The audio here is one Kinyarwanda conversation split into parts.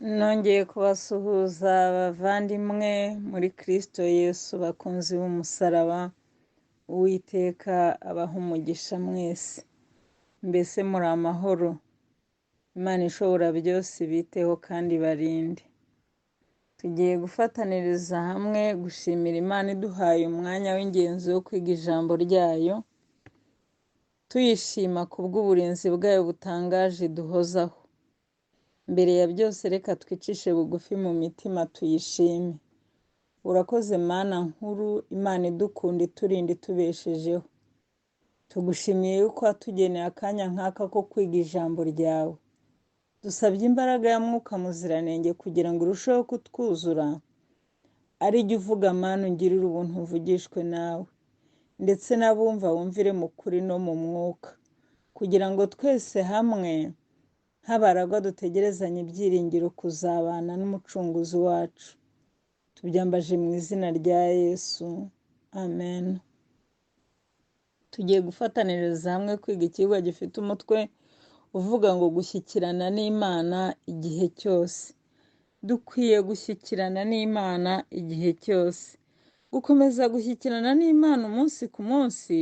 Nongeye kubasuhuza bavandimwe muri Kristo Yesu, bakunzi b'umusaraba. Uwiteka abaha umugisha mwese. Mbese muri amahoro? Imana ishobora byose ibiteho kandi ibarinde. Tugiye gufataniriza hamwe gushimira Imana iduhaye umwanya w'ingenzi wo kwiga ijambo ryayo, tuyishima kubw'uburinzi bwayo butangaje iduhozaho. Mbere ya byose reka twicishe bugufi mu mitima tuyishime. Urakoze Mana nkuru, Imana idukunda, iturinda, itubeshejeho. Tugushimiye yuko watugeneye akanya nk'aka ko kwiga ijambo ryawe. Dusabye imbaraga ya Mwuka Muziranenge kugira ngo urusheho kutwuzura, ari jye uvuga Mana ungirire ubuntu mvugishwe nawe, ndetse n'abumva bumvire mu kuri no mu mwuka, kugira ngo twese hamwe nk'abaragwa dutegerezanye ibyiringiro kuzabana n'Umucunguzi wacu. Tubyambaje mu izina rya Yesu, amen. Tugiye gufataniriza hamwe kwiga ikigwa gifite umutwe uvuga ngo gushyikirana n'Imana igihe cyose. Dukwiye gushyikirana n'Imana igihe cyose. Gukomeza gushyikirana n'Imana umunsi ku munsi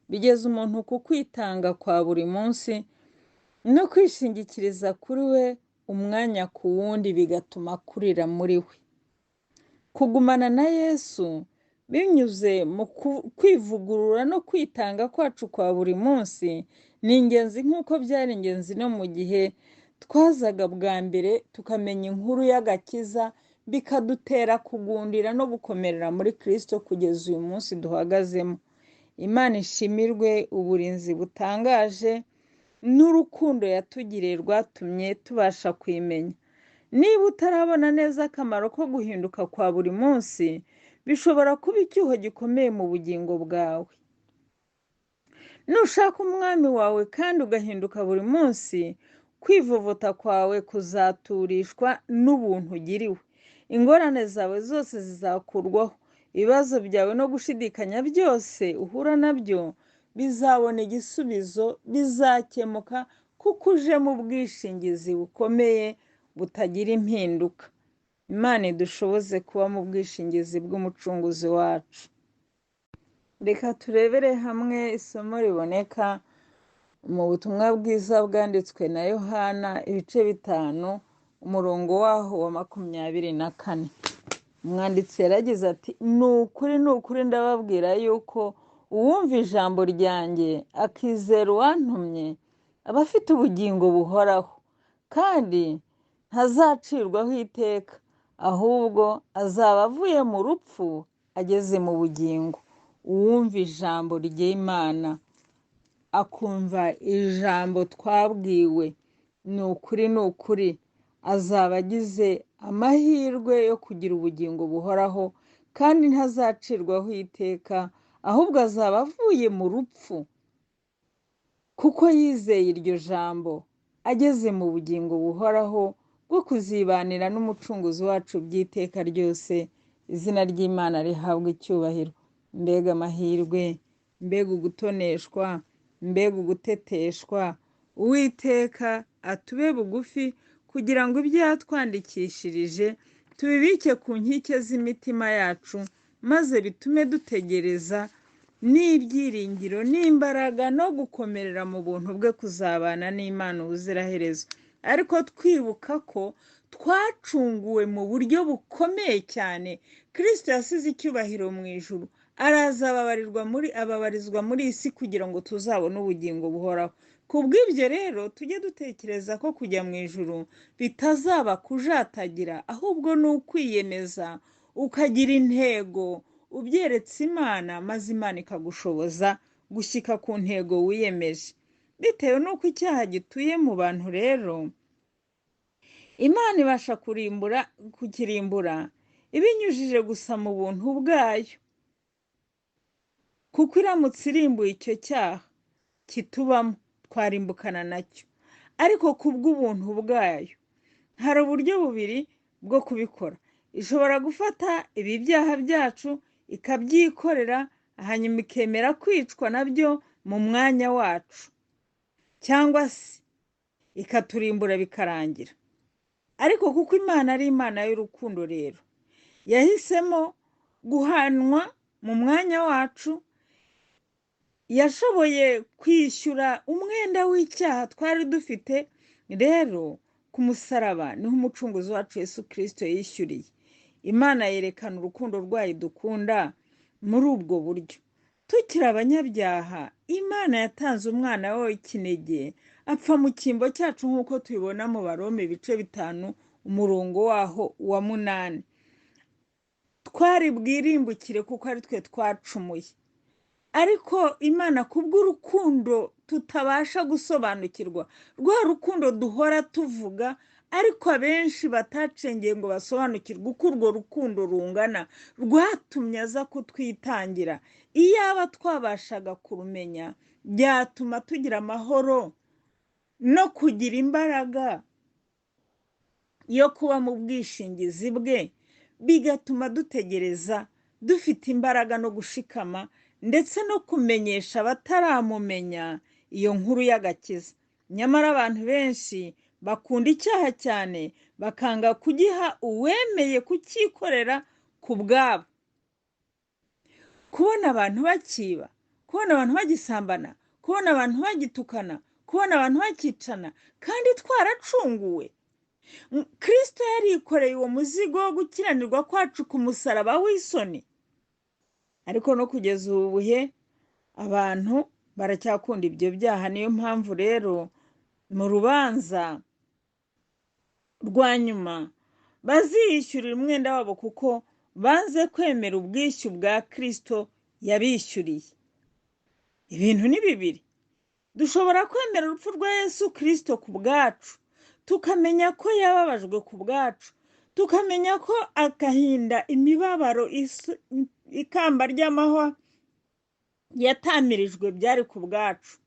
bigeza umuntu ku kwitanga kwa buri munsi no kwishingikiriza kuri we umwanya ku wundi, bigatuma akurira muri we. Kugumana na Yesu binyuze mu kwivugurura no kwitanga kwacu kwa buri munsi ni ingenzi nk'uko byari ingenzi no mu gihe twazaga bwa mbere tukamenya inkuru y'agakiza, bikadutera kugundira no gukomerera muri Kristo kugeza uyu munsi duhagazemo. Imana ishimirwe uburinzi butangaje n'urukundo yatugiriye rwatumye tubasha kuyimenya. Niba utarabona neza akamaro ko guhinduka kwa buri munsi, bishobora kuba icyuho gikomeye mu bugingo bwawe. Nushaka umwami wawe kandi ugahinduka buri munsi, kwivovota kwawe kuzaturishwa n'ubuntu ugiriwe. Ingorane zawe zose zizakurwaho, ibibazo byawe no gushidikanya byose uhura nabyo bizabona igisubizo, bizakemuka kuko uje mu bwishingizi bukomeye butagira impinduka. Imana idushoboze kuba mu bwishingizi bw'Umucunguzi wacu. Reka turebere hamwe isomo riboneka mu butumwa bwiza bwanditswe na Yohana ibice 5, umurongo waho wa 24. Umwanditsi yaragize ati: ni ukuri, ni ukuri ndababwira yuko uwumva ijambo ryanjye akizera uwantumye aba afite ubugingo buhoraho, kandi ntazacirwaho iteka, ahubwo azaba avuye mu rupfu ageze mu bugingo. Uwumva ijambo ry'Imana akumva ijambo twabwiwe, ni ukuri, ni ukuri azaba agize amahirwe yo kugira ubugingo buhoraho, kandi ntazacirwaho iteka, ahubwo azaba avuye mu rupfu kuko yizeye iryo jambo, ageze mu bugingo buhoraho bwo kuzibanira n'Umucunguzi wacu by'iteka ryose. Izina ry'Imana rihabwa icyubahiro. Mbega amahirwe, mbega ugutoneshwa, mbega uguteteshwa! Uwiteka atube bugufi kugira ngo ibyo yatwandikishirije tubibike ku nkike z'imitima yacu, maze bitume dutegereza n'ibyiringiro n'imbaraga no gukomerera mu buntu bwe kuzabana n'Imana ubuziraherezo. Ariko twibuka ko twacunguwe mu buryo bukomeye cyane. Kristo yasize icyubahiro mu ijuru, araza ababarizwa muri iyi si kugira ngo tuzabone ubugingo buhoraho. Ku bw'ibyo rero tujye dutekereza ko kujya mu ijuru bitazaba kujatagira, ahubwo ni ukwiyemeza ukagira intego ubyeretse Imana, maze Imana ikagushoboza gushyika ku ntego wiyemeje. Bitewe n'uko icyaha gituye mu bantu rero, Imana ibasha kukirimbura ibinyujije gusa mu buntu bwayo, kuko iramutse irimbuye icyo cyaha kitubamo twarimbukana nacyo. Ariko ku bw'ubuntu bwayo hari uburyo bubiri bwo kubikora. Ishobora gufata ibi byaha byacu ikabyikorera, hanyuma ikemera kwicwa nabyo mu mwanya wacu, cyangwa se ikaturimbura bikarangira. Ariko kuko Imana ari Imana y'urukundo rero, yahisemo guhanwa mu mwanya wacu, yashoboye kwishyura umwenda w'icyaha twari dufite. Rero ku musaraba niho umucunguzi wacu Yesu Kirisito yishyuriye. Imana yerekana urukundo rwayo dukunda muri ubwo buryo. Tukiri abanyabyaha, Imana yatanze umwana we w'ikinege apfa mu cyimbo cyacu, nk'uko tubibona mu Baroma ibice 5 umurongo waho wa 8. Twari bwirimbukire kuko ari twe twacumuye, ariko Imana kubw'urukundo tutabasha gusobanukirwa, rwa rukundo duhora tuvuga ariko abenshi batacengeye ngo basobanukirwe uko urwo rukundo rungana, rwatumye aza kutwitangira. Iyaba twabashaga kurumenya, byatuma tugira amahoro no kugira imbaraga yo kuba mu bwishingizi bwe, bigatuma dutegereza dufite imbaraga no gushikama, ndetse no kumenyesha abataramumenya iyo nkuru y'agakiza. Nyamara abantu benshi bakunda icyaha cyane, bakanga kugiha uwemeye kucyikorera ku bwabo. Kubona abantu bakiba, kubona abantu bagisambana, kubona abantu bagitukana, kubona abantu bakicana, kandi twaracunguwe. Kristo yarikoreye uwo muzigo wo gukiranirwa kwacu ku musaraba w'isoni. Ariko no kugeza ubu buhe abantu baracyakunda ibyo byaha. Niyo mpamvu rero mu rubanza rwa nyuma baziyishyurira umwenda wabo, kuko banze kwemera ubwishyu bwa Kristo yabishyuriye. Ibintu ni bibiri: dushobora kwemera urupfu rwa Yesu Kristo ku bwacu, tukamenya ko yababajwe ku bwacu, tukamenya ko agahinda, imibabaro, ikamba ry'amahwa yatamirijwe byari ku bwacu,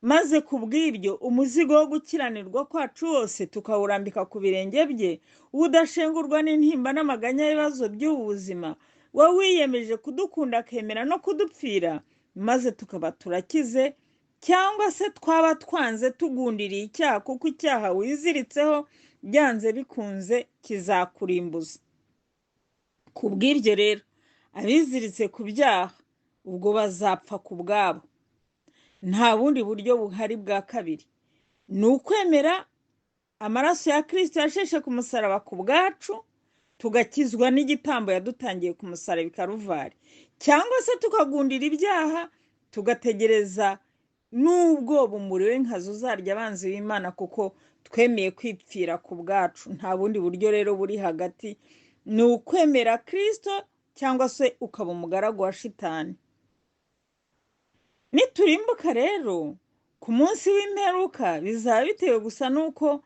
maze ku bw'ibyo umuzigo wo gukiranirwa kwacu wose tukawurambika ku birenge bye, udashengurwa n'intimba n'amaganya y'ibibazo by'ubu buzima, we wiyemeje kudukunda akemera no kudupfira, maze tukaba turakize. Cyangwa se twaba twanze tugundiriye icyaha, kuko icyaha wiziritseho byanze bikunze kizakurimbuza. Ku bw'ibyo rero abiziritse ku byaha ubwo bazapfa ku bwabo. Nta bundi buryo buhari bwa kabiri, ni ukwemera amaraso ya Kristo yasheshe ku musaraba ku bwacu, tugakizwa n'igitambo yadutangiye ku musaraba i Karuvari, cyangwa se tukagundira ibyaha tugategereza n'ubwo umuriro w'inkazi uzarya abanzi b'Imana, kuko twemeye kwipfira ku bwacu. Nta bundi buryo rero buri hagati, ni ukwemera Kristo cyangwa se ukaba umugaragu wa Shitani. Niturimbuka rero ku munsi w'imperuka, bizaba bitewe gusa n'uko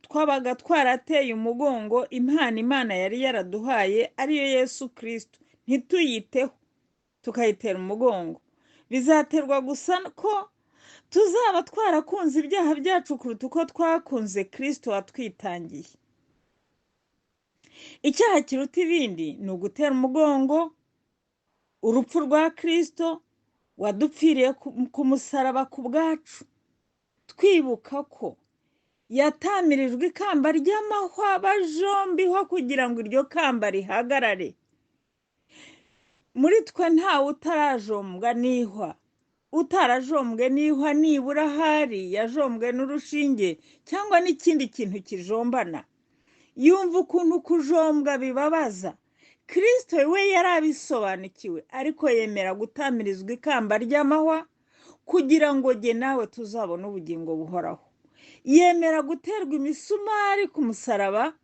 twabaga twarateye umugongo impano Imana yari yaraduhaye, ariyo Yesu Kristo, ntituyiteho, tukayitera umugongo. Bizaterwa gusa ko tuzaba twarakunze ibyaha byacu kuruta uko twakunze Kristo watwitangiye. Icyaha kiruta ibindi ni ugutera umugongo urupfu rwa Kristo wadupfiriye ku musaraba ku bwacu, twibuka ko yatamirijwe ikamba ry'amahwa bajombiho kugira ngo iryo kamba rihagarare. Muri twe ntawe utarajombwa n'ihwa, utarajombwe n'ihwa nibura ahari yajombwe n'urushinge cyangwa n'ikindi kintu kijombana. Yumva ukuntu kujombwa bibabaza. Kristo we yari abisobanukiwe, ariko yemera gutamirizwa ikamba ry'amahwa kugira ngo jye nawe tuzabone ubugingo buhoraho. Yemera guterwa imisumari ku musaraba,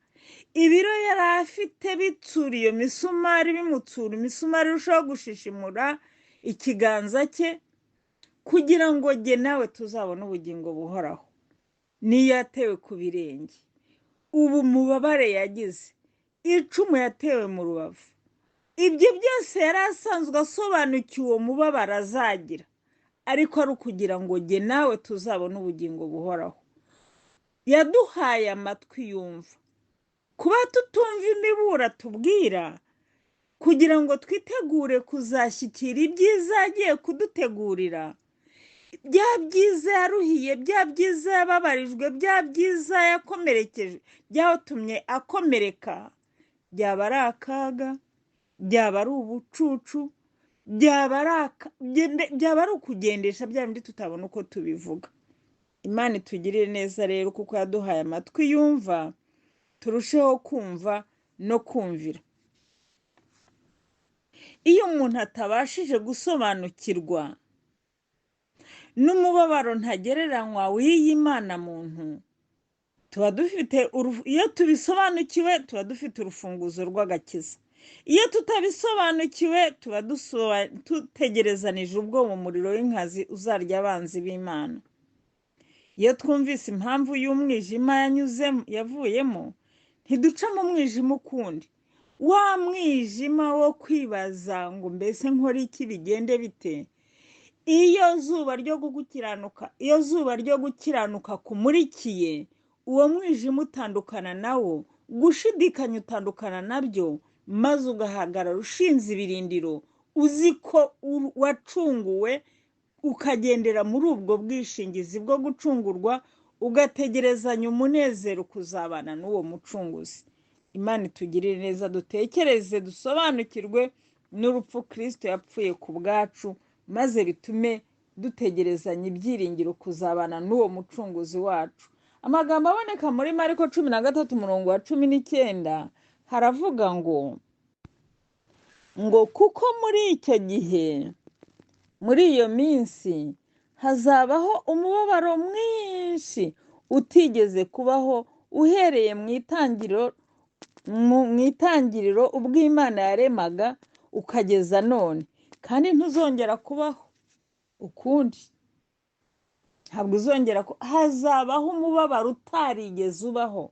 ibiro yari afite bitsura iyo misumari, bimutsura imisumari irushaho gushishimura ikiganza cye, kugira ngo jye nawe tuzabone ubugingo buhoraho. Niyo yatewe ku birenge, ubu mubabare yagize, icumu yatewe mu rubavu, ibyo byose yari asanzwe asobanukiwe uwo mubabaro azagira, ariko ari ukugira ngo jye nawe tuzabone ubugingo buhoraho. Yaduhaye amatwi yumva, kuba tutumva imiburo atubwira, kugira ngo twitegure kuzashyikira ibyiza agiye kudutegurira. Bya byiza yaruhiye, bya byiza yababarijwe, bya byiza yakomerekeje, byatumye akomereka, byaba ari akaga, byaba ari ubucucu, byaba ari ukugendesha bya bindi tutabona uko tubivuga. Imana itugirire neza rero, kuko yaduhaye amatwi yumva, turusheho kumva no kumvira. Iyo umuntu atabashije gusobanukirwa n'umubabaro ntagereranywa w'iyi Mana muntu, tuba dufite, iyo tubisobanukiwe tuba dufite urufunguzo rw'agakiza. Iyo tutabisobanukiwe tuba dutegerezanije ubwoba umuriro w'inkazi uzarya abanzi b'Imana. Iyo twumvise impamvu y'umwijima yanyuzemo, yavuyemo, ntiduca mu mwijima ukundi. Wa mwijima wo kwibaza ngo mbese nkora iki, bigende bite? Iyo zuba ryo gukiranuka, iyo zuba ryo gukiranuka kumurikiye, uwo mwijima utandukana nawo, gushidikanya utandukana nabyo, maze ugahagarara ushinze ibirindiro, uzi ko wacunguwe, ukagendera muri ubwo bwishingizi bwo gucungurwa, ugategerezanya umunezero kuzabana n'uwo mucunguzi. Imana itugirire neza, dutekereze, dusobanukirwe n'urupfu Kristo yapfuye ku bwacu, maze bitume dutegerezanya ibyiringiro kuzabana n'uwo mucunguzi wacu. Amagambo aboneka muri Mariko 13 umurongo wa 19 haravuga ngo kuko muri icyo gihe, muri iyo minsi, hazabaho umubabaro mwinshi utigeze kubaho uhereye mu itangiriro ubwo Imana yaremaga ukageza none, kandi ntuzongera kubaho ukundi. Ntabwo uzongera, hazabaho umubabaro utarigeze ubaho.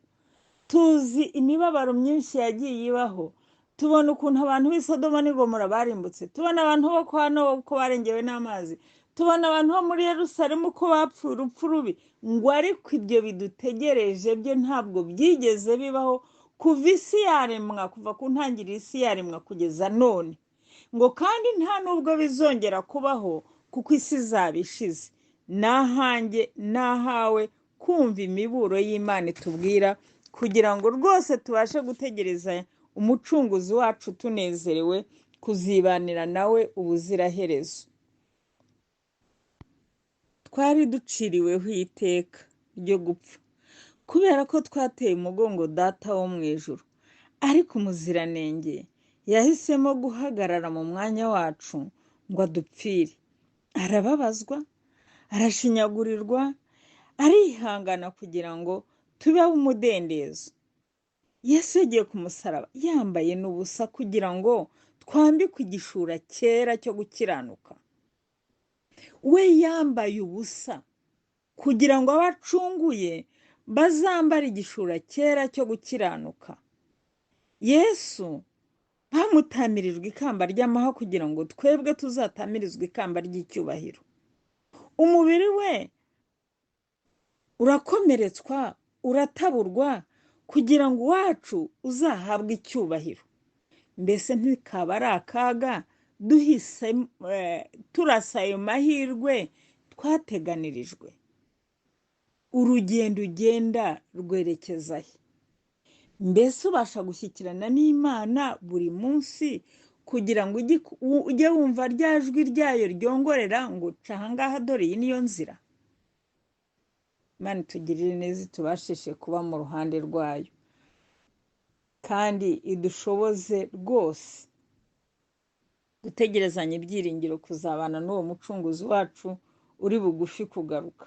Tuzi imibabaro myinshi yagiye ibaho, tubona ukuntu abantu b'i Sodoma n'i Gomora barimbutse, tubona abantu bo kwa Nowa uko barengewe n'amazi, tubona abantu bo muri Yerusalemu uko bapfuye urupfu rubi, ngo ariko ibyo bidutegereje byo ntabwo byigeze bibaho kuva isi yaremwa, kuva ku ntangiriro isi yaremwa kugeza none, ngo kandi nta nubwo bizongera kubaho kuko isi izaba ishize. N'ahanjye n'ahawe kumva imiburo y'Imana itubwira, kugira ngo rwose tubashe gutegereza umucunguzi wacu tunezerewe kuzibanira nawe ubuziraherezo. Twari duciriweho iteka ryo gupfa kubera ko twateye umugongo Data wo mu ijuru, ariko umuziranenge yahisemo guhagarara mu mwanya wacu ngo adupfire. Arababazwa, arashinyagurirwa, arihangana kugira ngo tubeho umudendezo. Yesu yagiye ku musaraba yambaye n'ubusa kugira ngo twambikwe igishura cyera cyo gukiranuka. We yambaye ubusa kugira ngo abacunguye bazambare igishura cyera cyo gukiranuka. Yesu bamutamirijwe ikamba ry'amahwa kugira ngo twebwe tuzatamirizwe ikamba ry'icyubahiro. Umubiri we urakomeretswa, urataburwa kugira ngo uwacu uzahabwe icyubahiro. Mbese ntikaba ari akaga duhise turasa ayo mahirwe twateganirijwe? Urugendo ugenda rwerekeza he? Mbese ubasha gushyikirana n'Imana buri munsi kugira ngo ujye wumva rya jwi ryayo ryongorera ngo ca ahangaha, dore iyi niyo nzira? Imana itugirire neza, itubashishe kuba mu ruhande rwayo, kandi idushoboze rwose gutegerezanya ibyiringiro kuzabana n'uwo mucunguzi wacu uri bugufi kugaruka.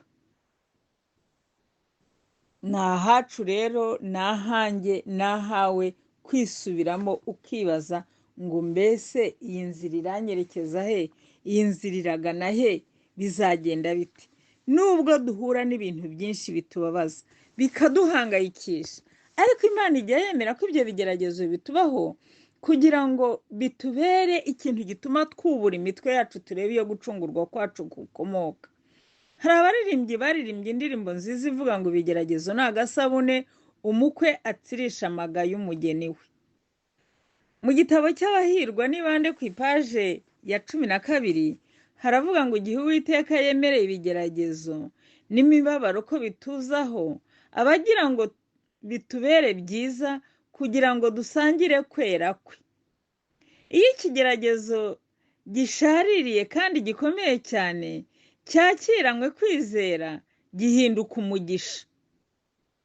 Ni ahacu rero, ni ahanjye, ni ahawe kwisubiramo ukibaza ngo mbese iyi nzira iranyerekeza he? Iyi nzira iragana he? Bizagenda bite? Nubwo duhura n'ibintu byinshi bitubabaza bikaduhangayikisha, ariko Imana ijya yemera ko ibyo bigeragezo bitubaho kugira ngo bitubere ikintu gituma twubura imitwe yacu, turebe iyo gucungurwa kwacu gukomoka. Hari abaririmbyi baririmbye indirimbo nziza ivuga ngo ibigeragezo ni agasabune umukwe atsirisha amaga y'umugeni we. Mu gitabo cy'Abahirwa n'Ibande ku ipaje ya 12 Haravuga ngo igihe Uwiteka yemereye ibigeragezo n'imibabaro ko bituzaho, aba agira ngo bitubere byiza kugira ngo dusangire kwera kwe. Iyo ikigeragezo gishaririye kandi gikomeye cyane cyakiranywe kwizera, gihinduka umugisha.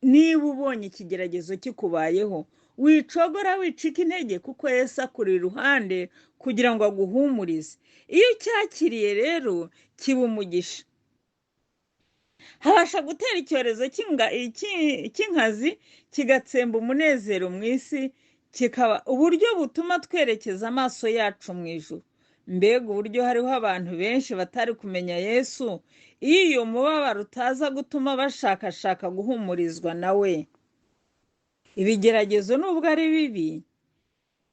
Niba ubonye ikigeragezo kikubayeho, wicogora wicika intege, kuko Yesu akuri iruhande kugira ngo aguhumurize. Iyo ucyakiriye rero kiba umugisha. Habasha gutera icyorezo cy'inkazi kigatsemba umunezero mu isi, kikaba uburyo butuma twerekeza amaso yacu mu ijuru. Mbega uburyo hariho abantu benshi batari kumenya Yesu iyo iyo mubabaro utaza gutuma bashakashaka guhumurizwa nawe. Ibigeragezo nubwo ari bibi,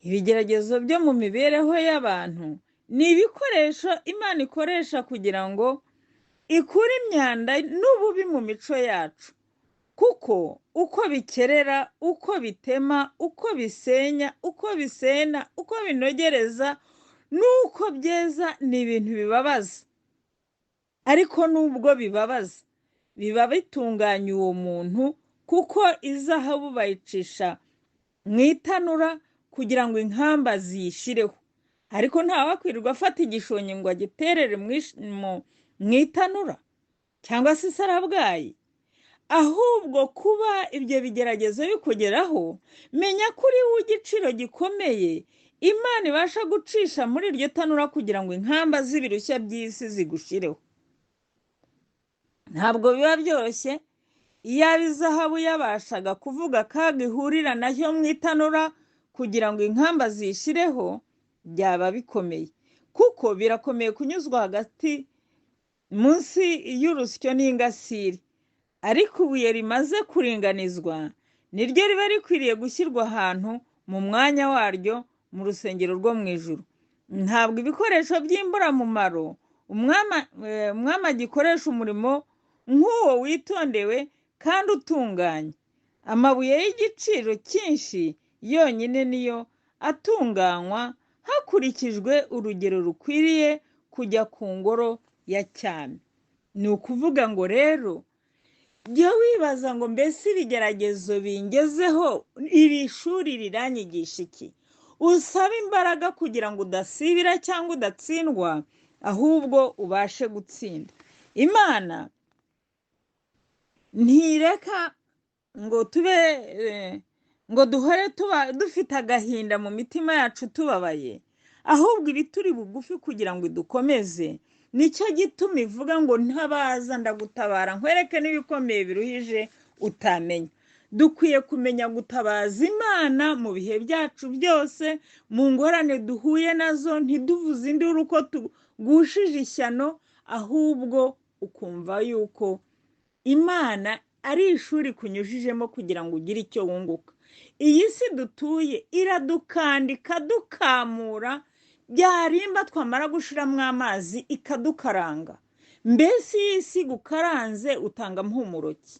ibigeragezo byo mu mibereho y'abantu ni ibikoresho Imana ikoresha kugira ngo ikure imyanda n'ububi mu mico yacu. Kuko uko bikerera, uko bitema, uko bisenya, uko bisena, uko binogereza n'uko byeza, ni ibintu bibabaza. Ariko nubwo bibabaza, biba bitunganya uwo muntu, kuko izahabu bayicisha mu itanura kugira ngo inkamba ziyishireho. Ariko ntawakwirirwa afata igishonyi ngo agiterere mu itanura cyangwa se isarabwayi. Ahubwo kuba ibyo bigeragezo bikugeraho, menya ko uri uw'igiciro gikomeye Imana ibasha gucisha muri iryo tanura kugira ngo inkamba z'ibirushya by'isi zigushireho. Ntabwo biba byoroshye. Iyaba izahabu yabashaga kuvuga akaga ihurira nayo mu itanura kugira ngo inkamba ziyishireho, byaba bikomeye. Kuko birakomeye kunyuzwa hagati munsi y'urusyo n'ingasire. Ariko ibuye rimaze kuringanizwa niryo riba rikwiriye gushyirwa ahantu mu mwanya waryo mu rusengero rwo mu ijuru. Ntabwo ibikoresho by'imburamumaro umwami agikoresha umurimo nk'uwo witondewe kandi utunganye. Amabuye y'igiciro cyinshi yonyine niyo atunganywa hakurikijwe urugero rukwiriye kujya ku ngoro ya cyami. Ni ukuvuga ngo rero jya wibaza ngo mbese ibigeragezo bingezeho, iri shuri riranyigisha iki? Usabe imbaraga kugira ngo udasibira cyangwa udatsindwa, ahubwo ubashe gutsinda. Imana ntireka ngo tube ngo duhore tuba dufite agahinda mu mitima yacu tubabaye, ahubwo iba ituri bugufi kugira ngo idukomeze. Nicyo gituma ivuga ngo ntabaza ndagutabara, nkwereke n'ibikomeye biruhije utamenya. Dukwiye kumenya gutabaza Imana mu bihe byacu byose, mu ngorane duhuye nazo, ntiduvuze induru uko tugushije ishyano, ahubwo ukumva yuko Imana ari ishuri kunyujijemo kugira ngo ugire icyo wunguka. Iyi si dutuye iradukanda ikadukamura, byarimba twamara gushiramo amazi ikadukaranga. Mbese iyi si gukaranze utanga mpumuro ki?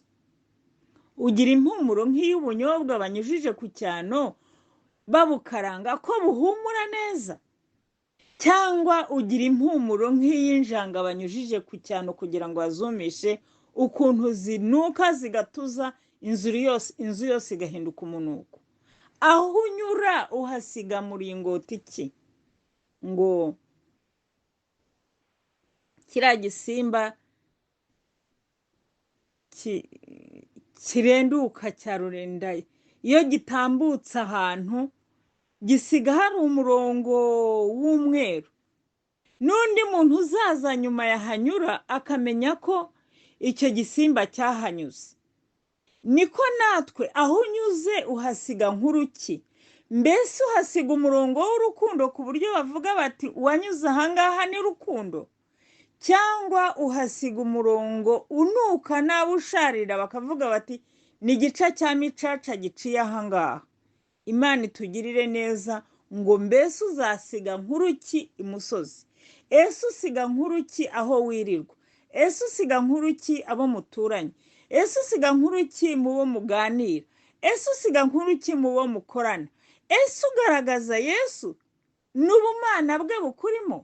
Ugira impumuro nk'iy'ubunyobwa banyujije ku cyano babukaranga ko buhumura neza, cyangwa ugira impumuro nk'iy'injanga banyujije ku cyano kugira ngo bazumishe, ukuntu zinuka zigatuza inzu yose igahinduka umunuko. Aho unyura uhasiga muringoti ki? Ngo kiriya gisimba kirenduka cya rurenda, iyo gitambutse ahantu gisiga hari umurongo w'umweru, n'undi muntu uzaza nyuma yahanyura akamenya ko icyo gisimba cyahanyuze. Niko natwe aho unyuze uhasiga nk'uruki. Mbese uhasiga umurongo w'urukundo ku buryo bavuga bati uwanyuze ahangaha ni rukundo, cyangwa uhasiga umurongo unuka nabi usharira bakavuga bati ni igice cya micaca giciye ahangaha. Imana itugirire neza ngo mbese uzasiga nk'uruki imusozi? Ese usiga nk'uruki aho wirirwa? Ese usiga nk'uruki abo muturanye? Ese usiga nk'uruki mu bo muganira? Ese usiga nk'uruki mu bo mukorana? Ese ugaragaza Yesu n'ubumana bwe bukurimo,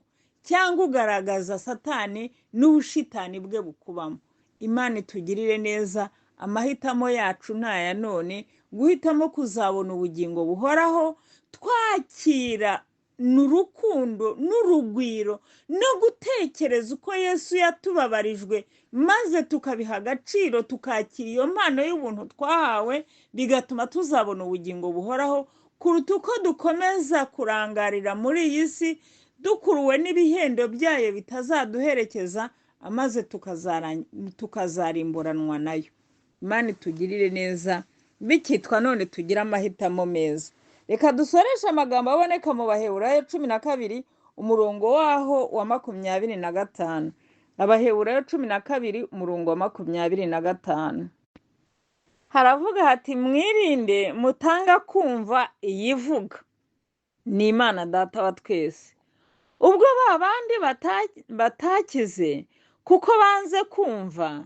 cyangwa ugaragaza Satani n'ubushitani bwe bukubamo. Imana itugirire neza. Amahitamo yacu ni aya none, guhitamo kuzabona ubugingo buhoraho, twakira n'urukundo n'urugwiro no gutekereza uko Yesu yatubabarijwe, maze tukabiha agaciro, tukakira iyo mpano y'ubuntu twahawe, bigatuma tuzabona ubugingo buhoraho, kuruta uko dukomeza kurangarira muri iyi si dukuruwe n'ibihendo byayo bitazaduherekeza, maze tukazarimburanwa nayo. Imana itugirire neza, bikitwa none tugire amahitamo meza. Reka dusoreshe amagambo aboneka mu Baheburayo 12, umurongo waho wa 25. Abaheburayo 12, umurongo wa 25. Haravuga hati: mwirinde mutanga kumva iyivuga. Ni Imana Data wa twese. Ubwo ba bandi batakize kuko banze kumva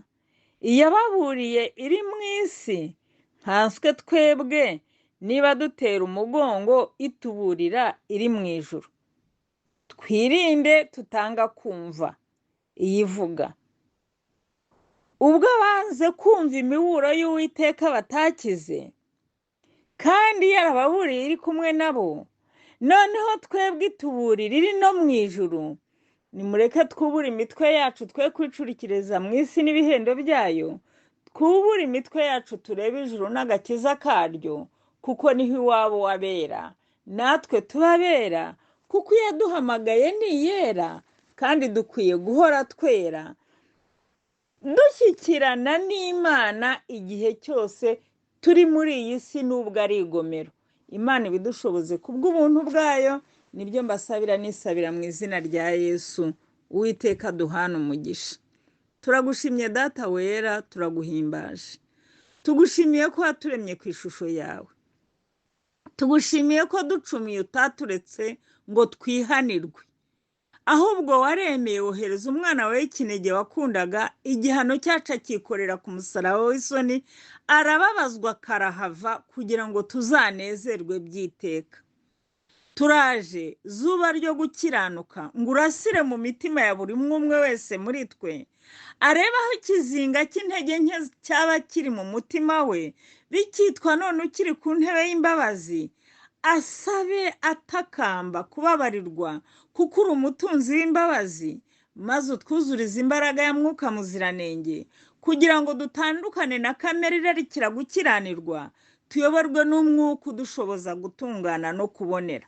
iyababuriye iri mu isi, nkanswe twebwe niba dutera umugongo ituburira iri mu ijuru. Twirinde tutanga kumva iyivuga. Ubwo banze kumva imiburo y'Uwiteka batakize, kandi yarababuriye iri kumwe nabo, noneho twebwe ituburira iri no mu ijuru. Nimureke twubure imitwe yacu, twe kwicurikiriza mu isi n'ibihendo byayo, twubure imitwe yacu turebe ijuru n'agakiza karyo, kuko niho iwabo wabera, natwe tubabera, kuko iyaduhamagaye ni iyera, kandi dukwiye guhora twera, dushyikirana n'Imana igihe cyose turi muri iyi si, n'ubwo ari igomero. Imana ibidushoboze kubw'ubuntu bwayo, nibyo mbasabira nisabira mu izina rya Yesu. Uwiteka duhana umugisha. Turagushimye Data wera, turaguhimbaje. Tugushimiye ko waturemye ku ishusho yawe. Tugushimiye ko ducumiye utaturetse ngo twihanirwe, ahubwo waremeye wohereza umwana wawe w'ikinege wakundaga, igihano cyacu akikorera ku musaraba w'isoni, arababazwa karahava kugira ngo tuzanezerwe by'iteka. Turaje zuba ryo gukiranuka ngo urasire mu mitima ya buri umwe wese muri twe, arebe aho ikizinga cy'intege nke cyaba kiri mu mutima we, bikitwa none ukiri ku ntebe y'imbabazi, asabe atakamba kubabarirwa, kuko uri umutunzi w'imbabazi, maze utwuzurize imbaraga ya Mwuka Muziranenge, kugira ngo dutandukane na kamere irarikira gukiranirwa, tuyoborwe n'umwuka udushoboza gutungana no kubonera.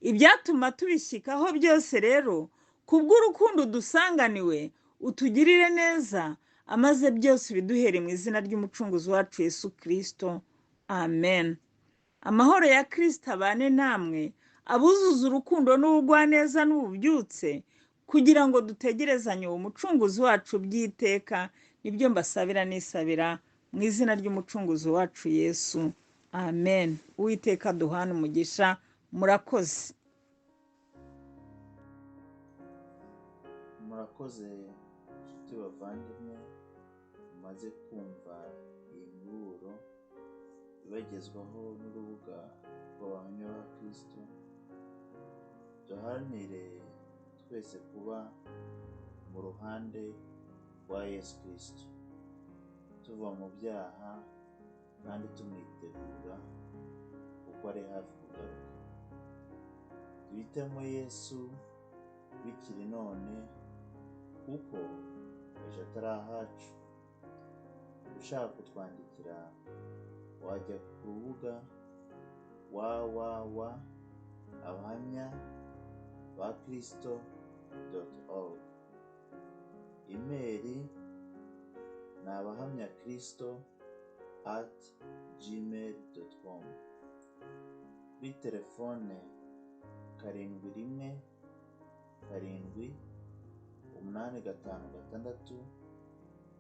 Ibyatuma tubishyikaho byose rero, kubw'urukundo dusanganiwe, utugirire neza, amaze byose ubiduhere mu izina ry'Umucunguzi wacu Yesu Kristo. Amen. Amahoro ya Kristo abane namwe, abuzuza urukundo n'ubugwaneza n'ububyutse, kugira ngo dutegerezanye uwo Mucunguzi wacu by'iteka. Nibyo mbasabira nisabira mu izina ry'Umucunguzi wacu Yesu. Amen. Uwiteka duhana umugisha. Murakoze. Murakoze nshuti bavandimwe, mumaze kumva iyi miburo ibagezwaho n'urubuga rw'Abahamya ba Kristo. Duharanire twese kuba mu ruhande rwa Yesu Kristo, tuva mu byaha kandi tumwitegura kuko ari hafi kugaruka. Duhitemo Yesu bikiri none, kuko ejo atari ahacu. Ushaka kutwandikira wajya ku rubuga www.abahamyabakristo.org. Imeri ni abahamyakristo@gmail.com. Kuri telefone 717 856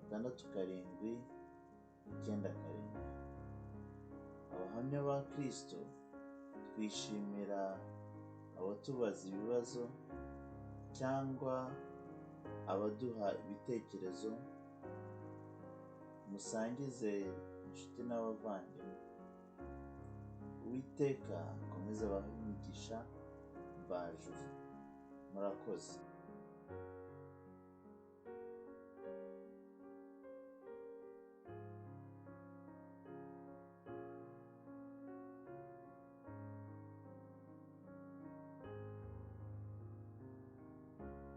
67 97. Abahamya ba Kristo twishimira abatubaza ibibazo cyangwa abaduha ibitekerezo. Musangize inshuti n'abavandimwe. Uwiteka akomeze abahe imigisha mvajuru. Murakoze.